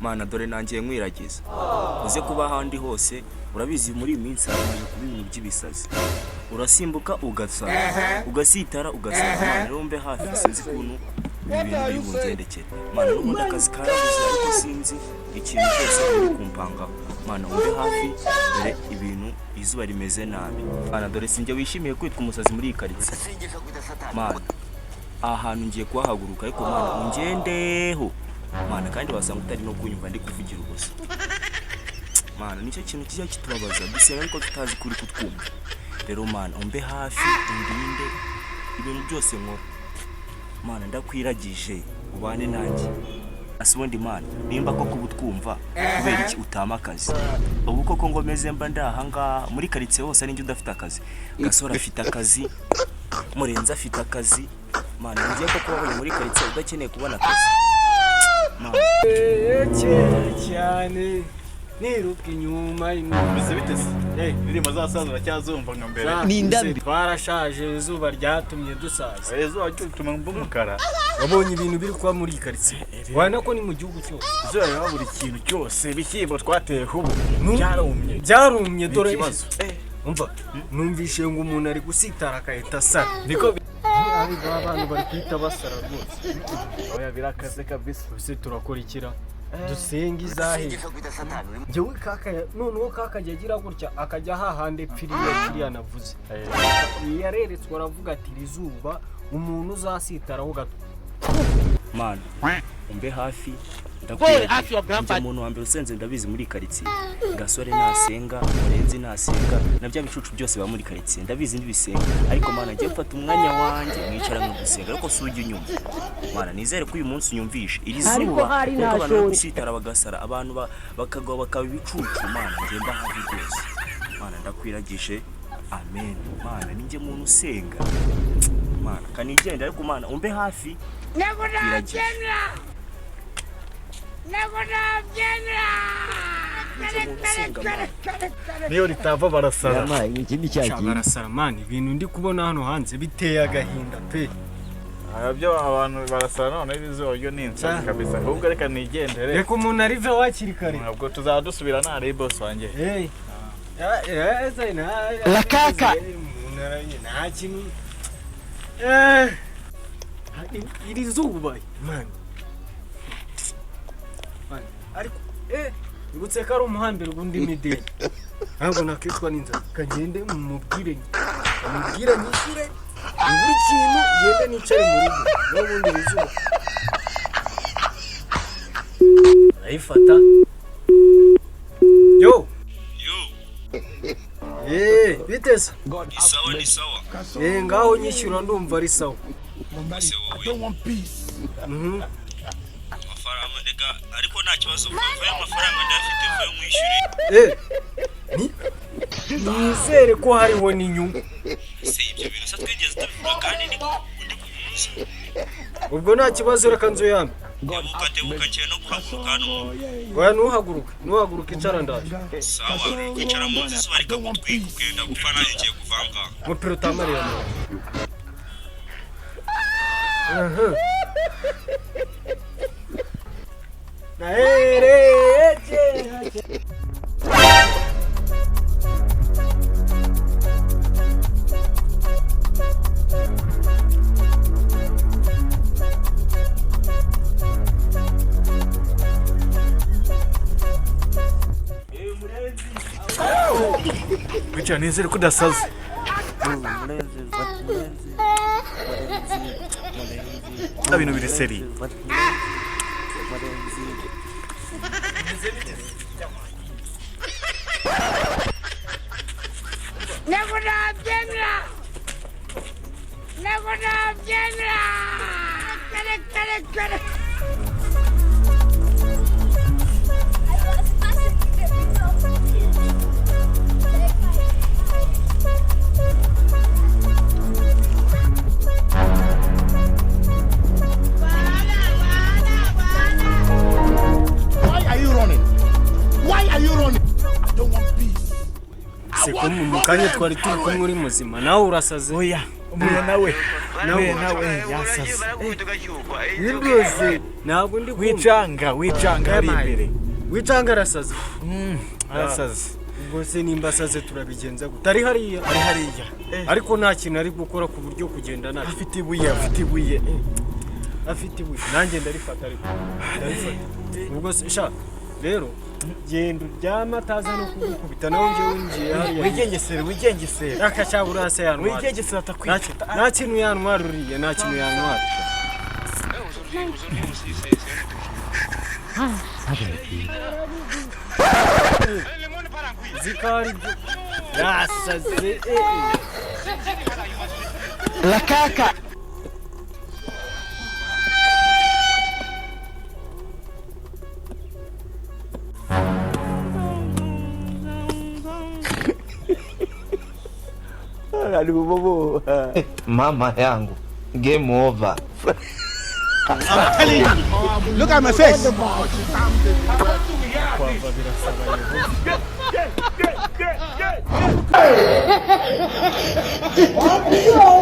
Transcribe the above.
Mana, dore nangiye nkwiragiza uze kuba ahandi hose. Urabizi, muri iyi minsi hamaze kuba ibintu by'ibisazi, urasimbuka ugasara, ugasitara ugasara. Mana rero mbe hafi, sinzi ukuntu ibi bintu biri bungendekere. Mana, n'ubundi akazi karabuze, ariko sinzi ikintu cyose uri kumpangaho. Mana, umbe hafi, dore ibintu izuba rimeze nabi. Mana, dore sinjye wishimiye kwitwa umusazi muri iyi karitsiye. Mana, aha hantu ngiye kuhahaguruka, ariko Mana ungendeho. Mana, kandi wasanga utari no kunyumva, ndi kuvugira ubusa. Mana, nicyo kintu kijya kitubabaza, dusenga ariko tutazi kuri kutwumva. Rero Mana, umbe hafi, undinde ibintu byose nkora. Mana, ndakwiragije, ubane nanjye. Ase ubundi Mana, nimba koko uba utwumva, kubera iki utama akazi? Ubu koko ngo meze mba ndi ahangaha muri karitsiye hose ari njye udafite akazi? Gasore afite akazi, Murenzi afite akazi. Mana, ngiye koko wabonye muri karitsiye udakeneye kubona akazi, Mana? Kera cyane niruka inyuma. Bise bite se? Indirimbo zasaza uracyazumva nka mbere? Ni indabyo, twarashaje, izuba ryatumye dusaza. Izuba ryatuma mba umukara. Wabonye ibintu biri kuba muri iyi karitsiye, wana ko ni mu gihugu cyose. Izuba riba buri kintu cyose, ibishyimbo twateye ubu byarumye. Byarumye, dore Ikibazo. Umva, numvishe ngo umuntu ari gusitara agahita asara. Niko. Ariko abantu bari guhita basara rwose. Oya, birakaze kabisa. Ese turakora ikira dusenga izahe? Njyewe kaka, noneho kakajya agira gutya, akajya hahande pfiriya kiriya navuze, yareretswe, aravuga ati: "Iri zuba umuntu uzasitaraho gato." Mana, umbe hafi, ndakwiragiye. Njye muntu wa mbere usenze, ndabizi, muri karitsiye. Gasore nasenga, Murenzi nasenga, na bya bicucu byose biba muri karitsiye ndabizi ntibisenga. Ariko Mana, njye mfata umwanya wanjye mwicara nko gusenga, ariko si ujya unyumva. Mana, nizere ko uyu munsi unyumvishe. Iri Ariko zuba hari kuko abantu bari ntashonje. gusitara bagasara, abantu bakagwa bakaba ibicucu. Mana, njye mba hafi rwose. Mana, ndakwiragije, amen. Mana, ninjye muntu usenga. Mana, kanigenda, ariko Mana umbe hafi, kwiragije. Ninjye muntu usenga, Mana. Niyo ritava barasara. Yampaye ikindi cyagiye. Barasara man, ibintu ndi kubona hano hanze biteye agahinda pe. Byo abantu barasara, none izuba ryo ni insazi kabisa. Ahubwo reka nigendere. Reka umuntu arive hakiri kare. Ntabwo tuzaba dusubira, ntari boss wanjye. Hey. La kaka. Nta kintu. Iri zuba man. Man, ariko ibutse ko ari umuhambiro undi mideli, ntabwo nakicwa n'inzara. Kagende mumubwire, mubwire nyishyure buri kintu, ngende nicare mu rugo. N'ubundi iri zuba arayifata yo. Bite se? Ni sawa, ni sawa. Ngaho nyishyura, ndumva ari sawa. Ese wowe? Amafaranga ndega, ariko nta kibazo, mvayo, amafaranga ndayafite, mvayo mwishyure. Ni nizere ko hariho n'inyungu. Ese ibyo bintu se twigeze tubivuga kandi ndi kubimuza? Ubwo nta kibazo, reka nzu yambe. Tebuka, tebuka, ngiye no guhaguruka hano mu Oya, ntuhaguruke, ntuhaguruke, icara, ndaje. Sawa, uri kwicara mu nzu, izuba rikagutwika, ukenda gupfa, nanjye ngiye kuva aha ngaha. Mupira utamarira nawe. Aha. Nahereye kera. Bityo nizere ko udasaze. Ibintu biri seri. Ntabwo nabyemera, ntabwo nabyemera, kare kare kare. Why are you running? Why are you running? I don't want peace. Se ko mu kanya twari turi kumwe uri muzima, nawe urasaze? Oya. Umuye nawe, nawe nawe yasaze. Windoze ntabwo ndi kumva. Wicanga, wicanga ari imbere. Wicanga arasaze? Arasaze. Ubwo se nimba asaze turabigenza gute? Ari hariya? Ari hariya. Ariko nta kintu ari gukora ku buryo kugenda nta Afite ibuye, afite ibuye. Afite ibuye, nanjye ndarifata, ariko ndarifata. Ubwo se sha rero genda uryame ataza no kugukubita, nawe njyewe ngiye hariya. Wigengesere, wigengesere. Akacabura se yantwara? Wigengesere atakwica. Nta kintu yantwara uriya, nta kintu yantwara. Zikari yasaze. La caca. Mama yangu, game over. Look at my face. Kwava birasaba Yehova.